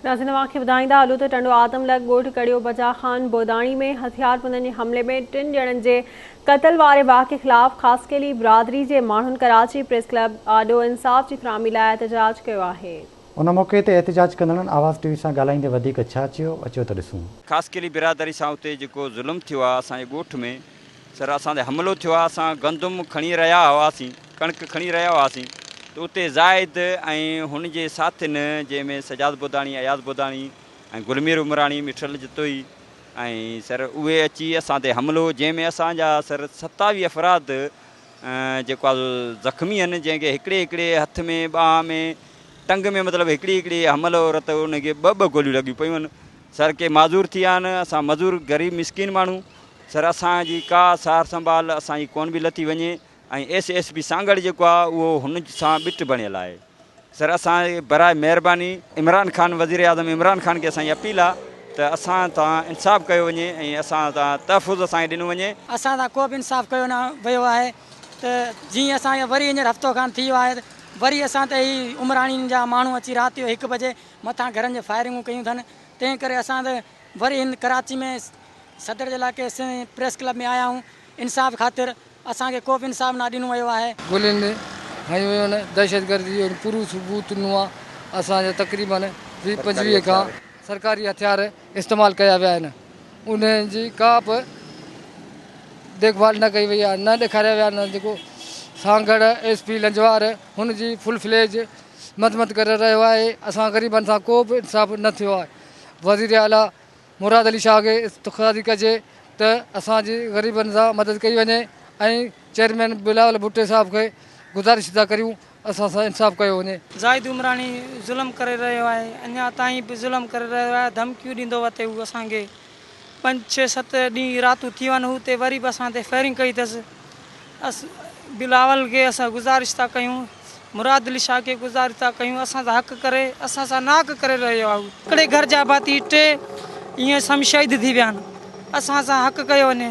ناظرين اوهان کي ٻڌائيندا هلون ته ٽنڊو آدم لڳ ڳوٺ ڪڙيو بجا خان بوداڻي ۾ هٿياربندن جي حملي ۾ ٽن ڄڻن جي قتل واري واقعي خلاف خاصخيلي برادري جي ماڻهن ڪراچي پريس ڪلب آڏو انصاف جي فراهمي لاء احتجاج ڪيو آهي. ان موقعي تي احتجاج ڪندڙن آواز ٽي وي سان ڳالهائيندي وڌيڪ ڇا چيو اچو ته ڏسون. خاصخيلي برادري سان اتي جيڪو ظلم ٿيو آهي اسان جي ڳوٺ ۾ سر اسان تي حملو ٿيو آهي اسان گندم کڻي رهيا هئاسين ڪڻڪ کڻي رهيا هئاسين ته اتي زاهد ۽ هن جي ساٿين جنهن ۾ سجاد بوداڻي، اياز بوداڻي ۽ گلمير عمراڻي، مٺل جتوئي ۽ سر اهي اچي اسان تي حملو جنهن ۾ اسان جا سر 27 افراد جيڪو آهي سو زخمي آهن جنهن کي هڪڙي هڪڙي هٿ ۾ ٻانهن ۾ ٽنگ ۾ مطلب هڪڙي هڪڙي حمل عورت ان کي ٻه ٻه گوليون لڳيون پيون آهن سر ڪي معذور ٿي ويا آهن اسان مزور غريب مسڪين ماڻهو سر اسان جي ڪا سار سنڀال اسان جي ڪون به لٿي وڃي ۽ ايس ايس پي سانگهڙ جيڪو آهي اهو هن سان ٻٽ بڻيل آهي سر اسان براء مهرباني عمران خان وزير اعظم عمران خان کي اسان جي اپيل آهي ته اسان تان انصاف ڪيو وڃي ۽ اسان تان تحفظ اسان کي ڏنو وڃي. اسان سان ڪو به انصاف ڪيو نه ويو آهي ته جيئن اسان کي وري هينئر هفتو کن ٿي ويو آهي ته وري اسان تي هي عمراڻين جا ماڻهو اچي رات جو هڪ بجي مٿان گهرن جي فائرنگون ڪيون اٿن تنهن ڪري اسان ته وري هن ڪراچي ۾ صدر جي علائقي سنڌ پريس ڪلب ۾ آيا آهيون انصاف خاطر اسان کي ڪو به انصاف نه ڏنو ويو آهي. گولين هنيون ويون آهن دهشتگردي جو پورو ثبوت ڏنو آهي اسان جا تقريبن 20 25 کان سرڪاري هٿيار استعمال ڪيا ويا آهن انهن جي ڪا به ديک ڀال نه ڪئي وئي آهي نه ڏيکاريا ويا آهن جيڪو سانگهڙ ايس پي لنجوار هن جي فل فليج مذمت ڪري رهيو آهي اسان غريبن سان ڪو به انصاف نه ٿيو آهي وزير اعليٰ مراد علي شاهه کي استخدادي ڪجي ته اسان جي غريبن سان مدد ڪئي وڃي ۽ چيئرمين بلاول ڀٽي صاحب کي گذارش ٿا ڪريون اسان سان انصاف ڪيو وڃي. زاهد عمراڻي ظلم ڪري رهيو آهي اڃا تائين به ظلم ڪري رهيو آهي ڌمڪيون ڏيندو وتي هو اسان کي پنج ڇهه ست ڏينهن راتون ٿي ويا آهن هو تي وري به اسان تي فائرنگ ڪئي اٿس اس بلاول کي اسان گذارش ٿا ڪيون مراد علي شاهه کي گذارش ٿا ڪيون اسان سان حق ڪري اسان سان ناحق ڪري رهيو آهي هو هڪڙي گهر جا ڀاتي ٽي ائين سم شهيد ٿي ويا آهن اسان سان حق ڪيو وڃي.